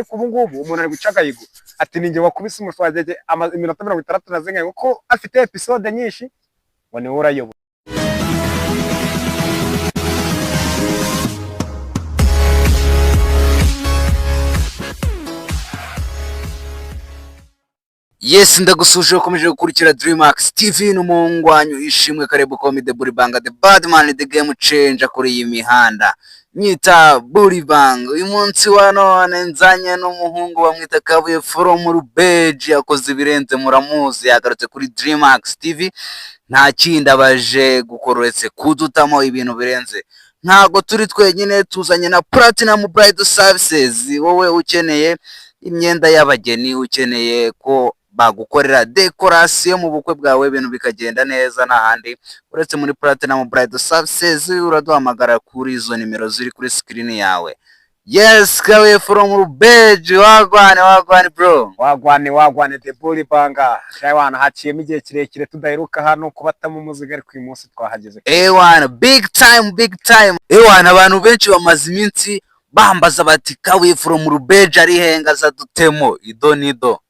Ariko ubu ngubu umuntu ari guca agahigo ati ninjye wakubise umuswagege iminota 60 na zingahe, kuko afite episode nyinshi, ngo niwe urayobora. Yes, ndagusuje ukomeje gukurikira Dreamax TV n'umuhungu wanyu Ishimwe Karebu Comedy Buri Banga, the bad man, the game changer kuri iyi mihanda nyita Buri Banga. Uyu munsi wa none nzanye n'umuhungu bamwita Kabuye from Rubeji, yakoze ibirenze, muramuzi, yagarutse kuri Dreamax TV. Nta kindi abaje gukora uretse kudutamo ibintu birenze. Ntago turi twenyine, tuzanye na Platinum Bridal Services. Wowe ukeneye imyenda y'abageni, ukeneye ko bagukorera dekorasiyo mu bukwe bwawe, ibintu bikagenda neza, nta handi uretse muri Platinum Bridal Services. Uraduhamagara kuri izo nimero ziri kuri screen yawe. Yes, Kabuye from Rubeji, wagwan wagwan bro. Wagwan wagwan, the Buri Banga shaywana. Haciyemo igihe kirekire tudaheruka hano kubatamo umuzigo, ariko uyu munsi twahageze. Ewana, big time, big time. Ewana, abantu benshi bamaze iminsi bambaza bati: "Kabuye from Rubeji ari hengaza dutemo ido nido?"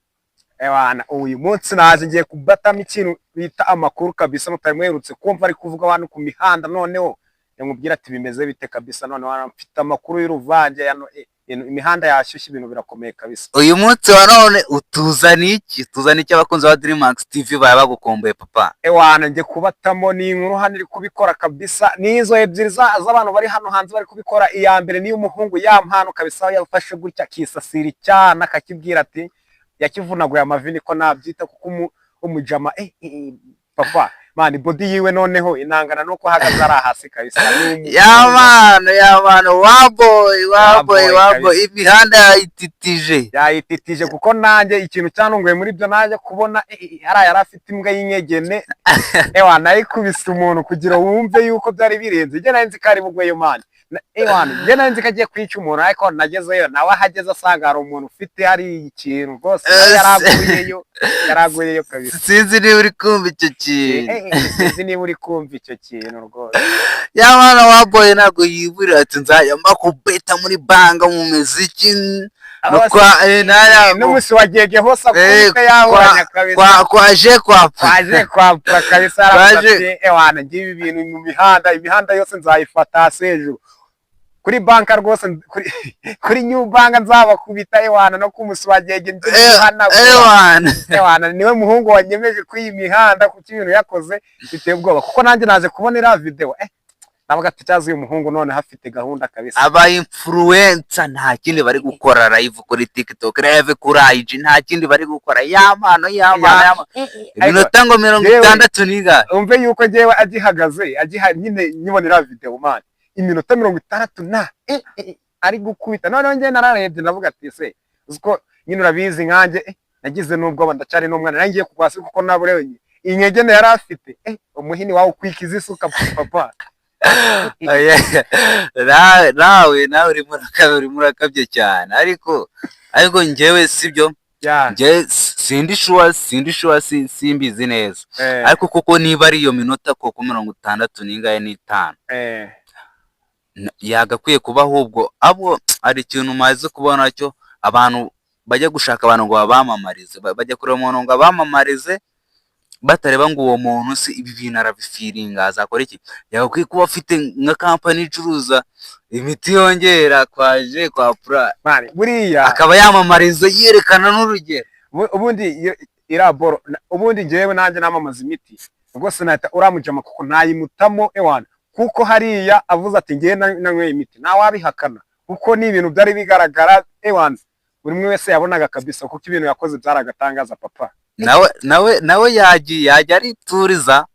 Ewana, uyu munsi naje ngiye kubatamo ikintu bita amakuru kabisa mutari muherutse kumva ari kuvuga abantu ku mihanda. Noneho yamubwira ati bimeze bite kabisa. Noneho mfite amakuru y'uruvange hano, imihanda yashyushye, ibintu birakomeye kabisa. Uyu munsi wa none utuzaniye iki? Tuzaniye iki? Abakunzi ba Dreamax TV baba bagukumbuye, papa. Ewana, njye kubatamo ni inkuru hano iri kubikora kabisa. Ni izo ebyiri z'abantu bari hano hanze bari kubikora. Iya mbere niyo umuhungu ya mpano kabisa yafashe gutya akisasira icyana, akakibwira ati yakivunaguye amavi, niko nabyita, kuko umujama papa man, body yiwe noneho inangana nuko ahagaze ari hasi kabisa. Ni Yamano yamano, wa boy wa boy boy wa boy. Kabisa. Imihanda yayititije. Yayititije, kuko nanjye ikintu cyantunguye muri byo naje kubona hariya yari afite imbwa y'inyegene. Ewa, nayikubise umuntu kugira wumve yuko byari birenze. Njye nari nzi ko ari bugweyo man. Ewana, njye nari nzi ko agiye kwica umuntu, ariko nagezeyo nawe ahageze asanga hari umuntu ufite hari ikintu rwose, nawe yaraguyeyo, yaraguyeyo kabisa. Sinzi niba uri kumva icyo kintu. Sinzi niba uri kumva icyo kintu rwose. Yamana, wa boy ntabwo yiburira ati nzajya mbakubeta muri banga mu miziki N'umunsi wagege hose akubita yahoranye kabisa. Kwaje kwapfa. Kwaje kwapfa kabisa. Yaravuze ati ewana, ngibi ibintu mu mihanda, imihanda yose nzayifata hasi hejuru kuri banka rwose, kuri new bank nzabakubita. Ewana, no ku munsi wa gege nzihanagura. Ewana. Ewana, niwe muhungu wanyemeje kuri iyi mihanda, kuko ibintu yakoze biteye ubwoba, kuko nanjye naje kubona iriya video, navuga ati cyazi uyu muhungu noneho afite gahunda kabisa. Aba influencer nta kindi bari gukora, live kuri TikTok, live kuri IG, nta kindi bari gukora. Yamano yamano yamano, iminota ngo mirongo itandatu n'ingahe. Umve yuko njyewe agihagaze agiha nyine nyibonera video man, iminota 60 na ari gukubita. Noneho njye nararebye ndavuga ati se uziko nyine urabizi nkanjye, nagize n'ubwoba, ndacyari n'umwana, nari ngiye kugwa hasi, kuko naburebye inyegene yari afite, umuhini wawe ukwikiza isuka papa. Nawe urimo urakabye cyane, ariko njyewe sibyo. Njyewe sindi sure, sindi sure, simbizi neza. Ariko koko niba ari iyo minota koko 60 n'ingahe n'itanu, yagakwiye kuba ahubwo abo hari ikintu umaze kubona cyo abantu bajya gushaka abantu ngo babamamarize, bajya kureba umuntu ngo abamamarize, batareba ngo uwo muntu si ibi bintu arabifiringa, azakora iki. Yagakwiye kuba afite nka kampani icuruza imiti yongera kwaje kwa pura, Man, buriya akaba yamamariza yerekana n'urugero. Ubundi iriya boro, ubundi njyewe nanjye namamaza imiti rwose nahita uramujama, kuko ntayimutamo ewana, kuko hariya avuze ati ngewe nanyweye imiti, ntawabihakana, kuko ni ibintu byari bigaragara ewana, buri umwe wese yabonaga kabisa, kuko ibintu yakoze byaragatangaza papa. Nawe yagiye yajya arituriza,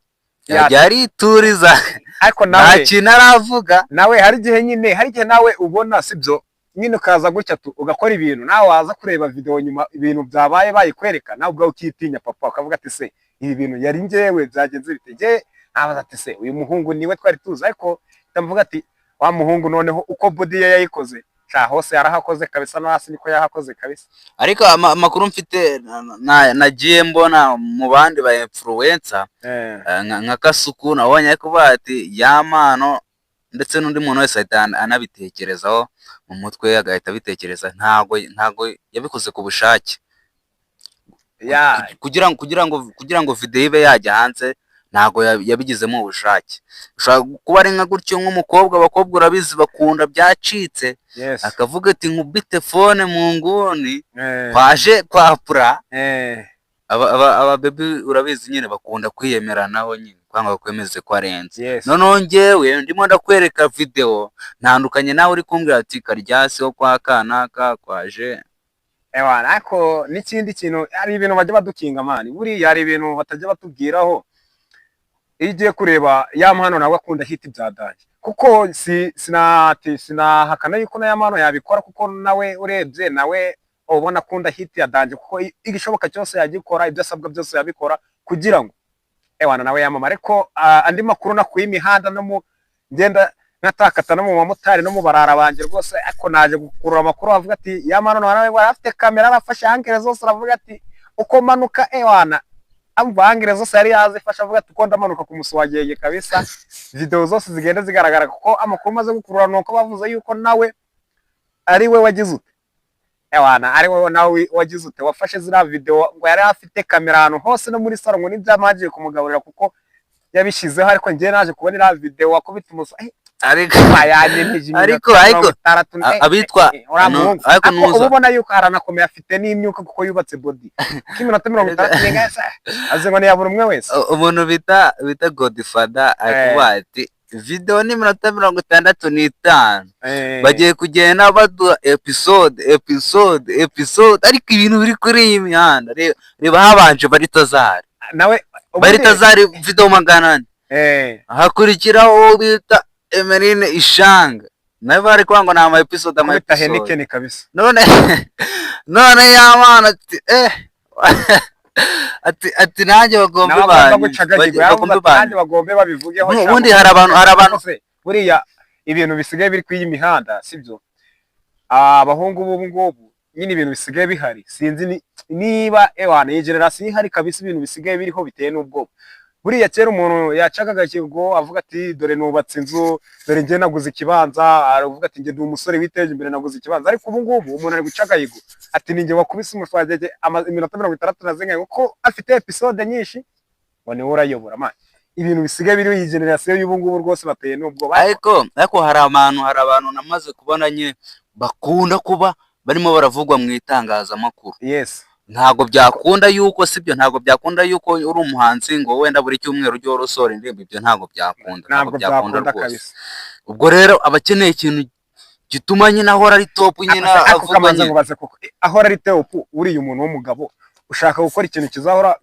yajya arituriza. Ariko nta nawe kintu aravuga. Nawe hari igihe nyine, hari igihe nawe ubona sibyo nyine, ukaza gutya tu ugakora ibintu, nawe waza kureba video nyuma ibintu byabaye bayikwereka, nawe ubwawe ukitinya papa, ukavuga ati se ibi bintu yari njyewe byagenze bite? Njye nabaza ati se uyu muhungu niwe twari tuzi? Ariko ndamuvuga ati wa muhungu noneho uko body ye yayikoze sha, hose yarahakoze kabisa, no hasi niko yahakoze kabisa. Ariko amakuru mfite nagiye mbona mu bandi ba influencer, nka Kasuku nabonye ari kuvuga ati Yamano ndetse n'undi muntu wese ahita anabitekerezaho mu mutwe, agahita abitekereza. Ntago yabikoze ku bushake. Kugira ngo video ibe yajya hanze, ntago yabigizemo ubushake. Ushobora kuba ari nka gutyo nk'umukobwa, abakobwa urabizi bakunda byacitse, akavuga ati: "Nkubite phone mu nguni." Kwaje kwa pura. Aba baby urabizi nyine bakunda kwiyemeranaho nyine, kwanga bakwemeze ko arenze. Noneho njyewe ndimo ndakwereka video, ntandukanye nawe uri kumbwira ati karyasi wo kwa kanaka kwaje. Ewana, ariko n'ikindi kintu, hari ibintu bajya badukinga, man. Buriya hari ibintu batajya batubwiraho. Iyo ugiye kureba, ya Mpano nawe akunda hit bya danger, kuko si sinati sinahakana yuko na ya Mpano yabikora, kuko nawe urebye nawe ubona akunda hit ya danger, kuko igishoboka cyose yagikora, ibyo asabwa byose yabikora kugira ngo ewana nawe yamamare. Ariko andi makuru nakuye imihanda no mu ngenda nkatakata no mu bamotari no mu barara banjye rwose, ariko naje gukurura amakuru avuga ati ya Mpano nawe yari afite kamera, arafashe angle zose, aravuga ati uko manuka, ewana amva angle zose yari yazifashe, avuga ati uko ndamanuka ku musuwagenge kabisa, video zose zigenda zigaragara. Kuko amakuru maze gukurura nuko bavuze yuko nawe ari we wagize ute, ewana ari we nawe wagize ute, wafashe ziriya video, ngo yari afite kamera ahantu hose no muri salo, ngo n'ibyamagiye kumugaburira kuko yabishyizeho. Ariko njyewe naje kubona iriya video wakubita umuso Ariko yanyemeje Ariko itandatu abitwa uriya muhungu ariko ariko nuza uba ubona yuko aranakomeye, afite n'imyuka kuko yubatse body, kuko iminota 60 n'ingahe se azi ngo ntiyabura umwe wese. Umuntu bita Godfather ari kuvuga ati video ni iminota 65, bagiye kugenda baduha episode, episode, episode. Ariko ibintu biri kuri iyi mihanda, reba habanje Baritazari. Nawe Baritazari video 400, hakurikiraho uwo bita Emeline Ishanga, nawe bari kuvuga ngo ni ama episode, ama kubita episode. Heineken kabisa. None y'amana ati ati nanjye bagombe nawe agomba banyu guca agahigo, bagombe yavuze ati banyu nanjye bagombe babivugeho. No, sha, ubundi hari abantu se, buriya ibintu bisigaye biri ku iyi mihanda sibyo? Abahungu b'ubu ngubu nyine ibintu bisigaye bihari, sinzi niba ewana iyi generation ihari kabisa, ibintu bisigaye biriho biteye n'ubwoba. Buriya kera umuntu yacaga agahigo avuga ati dore nubatse inzu, dore njye naguze ikibanza, aravuga ati njye ndi umusore witeje imbere, naguze ikibanza. Ariko ubu ngubu umuntu ari guca agahigo ati ninjye wakubise umufagege iminota 60 na zingahe, kuko afite episode nyinshi, ngo niwe urayobora, man. Ibintu bisigaye biriho iyi generation y'ubu ngubu rwose bateye n'ubwoba. Ariko hari abantu namaze kubona nyine bakunda kuba barimo baravugwa mu itangazamakuru. Ntabwo byakunda yuko, sibyo, ntabwo byakunda yuko uri umuhanzi ngo wenda buri cyumweru ujye uhora usohora indirimbo. Ibyo ntabwo byakunda. Ntabwo byakunda rwose. Kabisa. Ubwo rero aba akeneye ikintu gituma nyine ahora ari top nyine, Ako avugwa kamanza nyine. ngo baze koko ahora ari top. Uriya umuntu w'umugabo ushaka gukora ikintu kizahora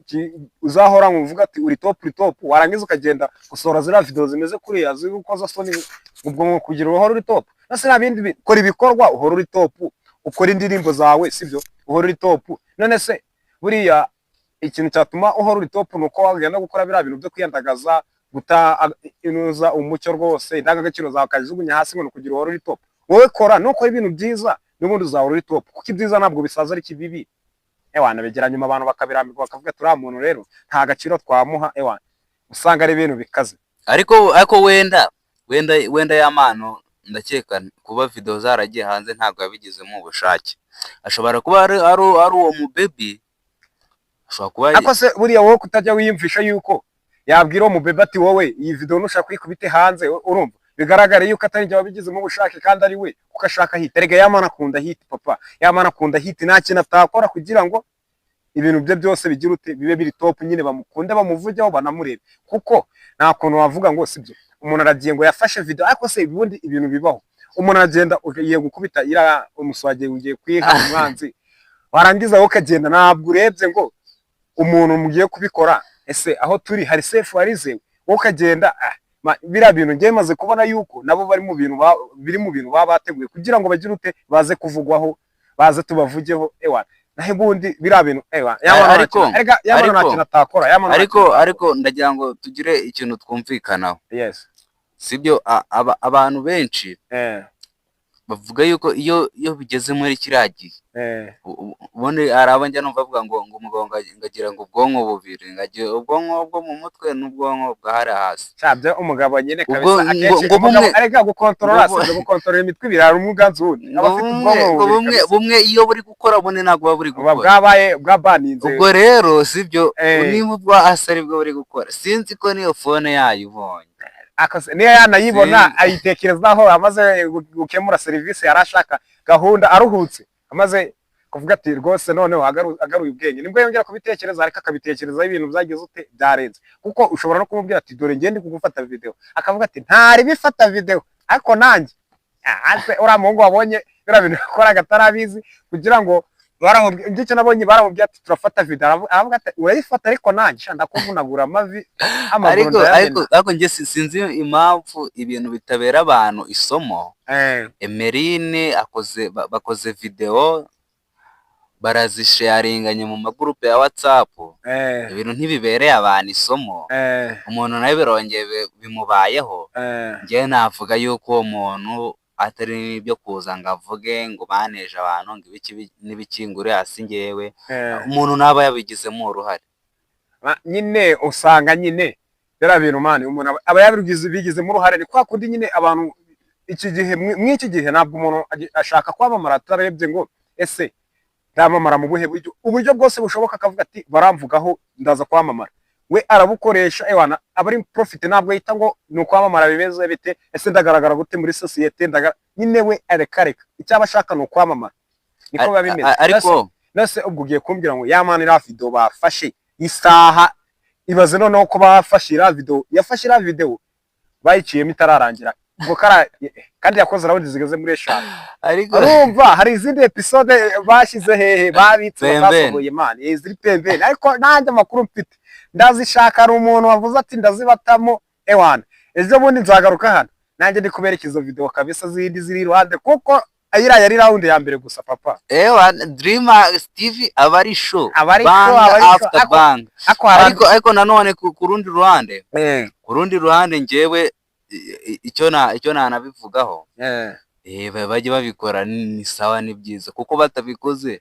uzahora ngo uvuga ati uri top, uri top, warangiza ukagenda gusohora ziriya video zimeze kuriya z'urukozasoni, ubwo ngo kugira uhora uri top nase nta bindi kora ibikorwa uhora uri top, ukora indirimbo zawe, sibyo, uhora uri top. None se buriya ikintu cyatuma uhora uri top ni uko wagenda gukora biriya bintu byo kwiyandagaza, guta inuza umucyo rwose, indangagaciro zawe ukazijugunya hasi, ngo ni ukugira uhora uri top? Wowe kora, nukora ibintu byiza n'ubundi uzahora uri top, kuko ibyiza ntabwo bisaza, ariko ibibi ewana bigera nyuma abantu bakabirambirwa, bakavuga ati uriya muntu rero nta gaciro twamuha. Ewana usanga ari ibintu bikaze. Ariko wenda ya Mpano, ndakeka kuba video zaragiye hanze ntabwo yabigizemo ubushake. Ashobora kuba ari uwo mubebi, ashobora kuba Ariko se buriya wowe kutajya wiyumvisha yuko yabwira uwo mubebe ati wowe iyi video nushaka kuyikubite hanze, urumva bigaragara yuko atari njye wabigizemo ubushake kandi ari we, kuko ashaka hit. Erega Yamana akunda hit, papa. Yamana akunda hit, nta kintu atakora kugira ngo ibintu bye byose bigire ute, bibe biri top nyine, bamukunde, bamuvugeho, banamurebe. Kuko nta kuntu wavuga ngo sibyo, umuntu aragiye ngo yafashe video. Ariko se ubundi ibintu bibaho, umuntu aragenda ugiye gukubita iriya umuswage, ugiye kwiha umwanzi, warangiza wowe ukagenda ntabwo urebye ngo umuntu mugiye kubikora ese aho turi hari safe, warizewe, wowe ukagenda biriya bintu ngiye maze kubona yuko nabo bari mu bintu biri mu bintu baba bateguye kugira ngo bagire ute, baze kuvugwaho, baze tubavugeho. Ewa naho ubundi biriya bintu, ewa Yamana erega Yamana nta kintu atakora, Yamana nta Ariko kintu atakora. Ariko ndagira ngo tugire ikintu twumvikanaho. Sibyo, abantu benshi Bavuga yuko iyo bigeze muri kiriya gihe, ubundi hari abo njya numva bavuga ngo umugabo ngo agira ngo ubwonko bubiri, ngo agira ubwonko bwo mu mutwe n'ubwonko bwa hariya hasi. Cyabyo umugabo nyine Ubwo kabisa, akenshi ngo umugabo bumwe arega gukontorora, ngo sibyo, gukontorora imitwe ibiri, hari umwe uganza uwundi, ngo aba afite bumwe ubwonko ngo bubiri bumwe kabisa. Bumwe iyo buri gukora, ubundi ntabwo buba buri Buba gukora. bwabaye bwabaninze. Ubwo rero sibyo, niba ubwo hasi aribwo buri gukora, sinzi ko niyo phone yayo ubonye. Akose niyo yanayibona, Sinzi. ayitekerezaho amaze gukemura serivisi yari ashaka, gahunda, aruhutse, amaze kuvuga ati rwose noneho agaruye ubwenge, nibwo yongera kubitekereza, ariko akabitekerezaho ibintu byagize ute, byarenze. Kuko ushobora no kumubwira ati: "Dore ngende kugufata video," akavuga ati: "Ntari bifata video." Ariko nanjye ase uriya muhungu wabonye biriya bintu yakoraga atarabizi, kugira ngo baramubwiye icyo nabonye, baramubwiye ati: "Turafata video," aravuga ati: "Urayifata, ariko nanjye sha ndakuvunagura amavi, amaguru Ariko ndayamena." Ariko njye sinzi impamvu ibintu bitabera abantu isomo. Emeline akoze bakoze video, barazisharinganye mu magurupe ya WhatsApp, ibintu ntibibereye abantu isomo. Umuntu nawe birongeye bimubayeho. Njyewe navuga yuko uwo muntu atari n'ibyo kuza ngo avuge ngo baneje abantu, ngo ibiki n'ibiki, ngo uriya si njyewe. Umuntu ntaba yabigizemo uruhare. Nyine usanga nyine biriya bintu, man, umuntu aba yabigize bigizemo uruhare. Ni kwa kundi nyine abantu iki gihe, mw'iki gihe, ntabwo umuntu ashaka kwamamara atarebye ngo ese ndamamara mu buhe buryo. Uburyo bwose bushoboka akavuga ati: "Baramvugaho, ndaza kwamamara." We arabukoresha, ewana, aba ari profit. Ntabwo yita ngo ni ukwamamara bimeze bite, ese ndagaragara gute muri sosiyete, nyine we areka reka, icyo aba ashaka ni ukwamamara, niko biba bimeze. Ariko Nase ubwo ugiye kumbwira ngo ya man, iriya video bafashe isaha, ibaze noneho ko bafashe iriya video, yafashe iriya video bayiciyemo itararangira, ubwo kara kandi yakoze round zigeze muri 5. Ariko Urumva hari izindi episode bashyize hehe, babitse, Pembeni. batasohoye, man, ziri pembeni. Ariko nanjye amakuru mfite ndazishaka. Hari umuntu wavuze ati ndazibatamo, ewana, ejo bundi nzagaruka hano nanjye ndi kubereka izo video kabisa zindi ziri iruhande, kuko iriya yari round ya mbere gusa, papa. Ewa, Dreamax TV aba ari show. Aba ari show, Bang aba ari show. after bang. Ariko hari Ariko nanone ku rundi ruhande, ku rundi ruhande njyewe icyo nanabivugaho, bajye babikora, ni sawa, ni byiza, kuko batabikoze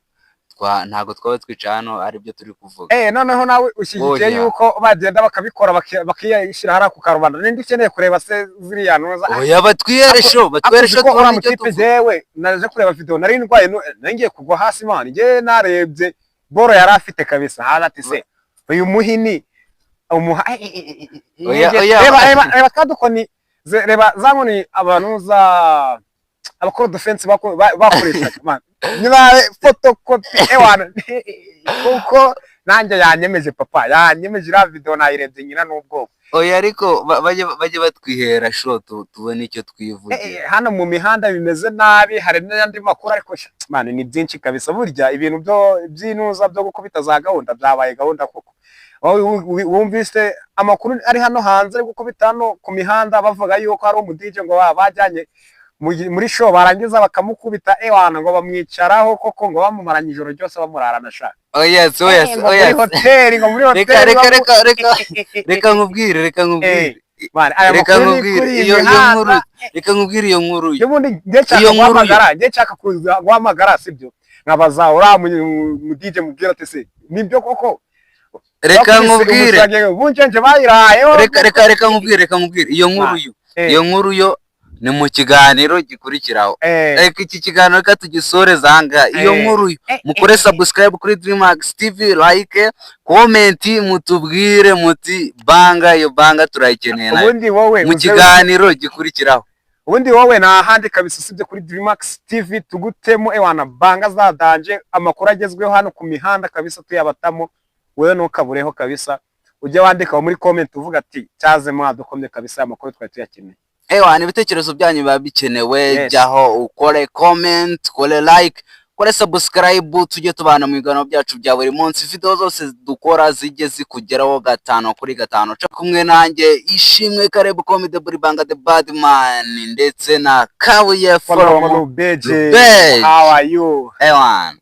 ntabwo twaba twicaye hano aribyo turi kuvuga. Noneho nawe ushyigikiye Oya. yuko bagenda bakabikora, bakiyishyira hariya ku karubanda? Ninde ukeneye kureba se ziriya ntuza? Oya, batwihere show, batwihere show, Ko uriya tubone icyo mutipe tuvuga. Jewe naje kureba video, nari ndwaye, nari ngiye kugwa hasi, man. Njye narebye boro yari afite kabisa, haza ati: "Se uyu muhini umuha Oya, oya. Reba, reba, reba twa dukoni, reba za nkoni abantu za abakora defense bakoreshaga, man, niba photocopy, ewana, kuko nanjye yanyemeje, papa, yanyemeje. Iriya video nayirebye nyina n'ubwoba. Oya, ariko bajye batwihera show, tubone icyo twivugira. Hano mu mihanda bimeze nabi, hari n'andi makuru, ariko man, ni byinshi kabisa. Burya ibintu byo by'inuza byo gukubita za gahunda byabaye gahunda koko. Wowe wumvise amakuru ari hano hanze ari gukubita hano ku mihanda, bavuga yuko hari umu DJ ngo bajyanye muri show, barangiza bakamukubita, ewana, ngo bamwicaraho koko, ngo bamumaranye ijoro ryose bamurarana sha. Oya se, oya se. Ngo Oya muri se. hoteli, ngo muri Reka hoteli. Reka, reka, reka, reka nkubwire, reka nkubwire. Man, aya Reka makuru ni nkubwire kuri iyi iyo mihanda. nkuru, reka nkubwire iyo nkuru. Ubundi njye nshaka Iyo nkuru yo. guhamagara, njye nshaka kuza guhamagara, sibyo, nkabaza uriya mu DJ, mubwira ati: "Se nibyo koko Reka bakubise nkubwire. umusage bunjenje bayirayeho?" Reka, reka, reka nkubwire, reka nkubwire iyo nkuru yo. Iyo nkuru yo ni mu kiganiro gikurikiraho. Reka iki kiganiro, reka tugisoreze aha ngaha. Iyo nkuru yo, mukore subscribe kuri Dreamax TV, like, comment, mutubwire muti banga, iyo banga turayikeneye nayo. Ubundi wowe Mu kiganiro gikurikiraho. Ubundi wowe nta handi kabisa usibye kuri Dreamax TV, tugutemo, ewana, banga za danger, amakuru agezweho hano ku mihanda kabisa tuyabatamo. Wowe ntukabureho kabisa, ujye wandika muri comment uvuga ati: "Cyaze mwadukomye kabisa, aya makuru twari tuyakeneye." Ewa, ibitekerezo byanyu biba bikenewe. Yes. Jyaho ukore comment, ukore like, ukore subscribe, tujye tubana mu biganiro byacu bya buri munsi. Video zose dukora zijye zikugeraho gatanu kuri gatanu. Ca kumwe nanjye Ishimwe Karebu Comedy Buri Banga the Badman ndetse na Kabuye Follow from Rubeje. Rubeje. How are you? Ewan.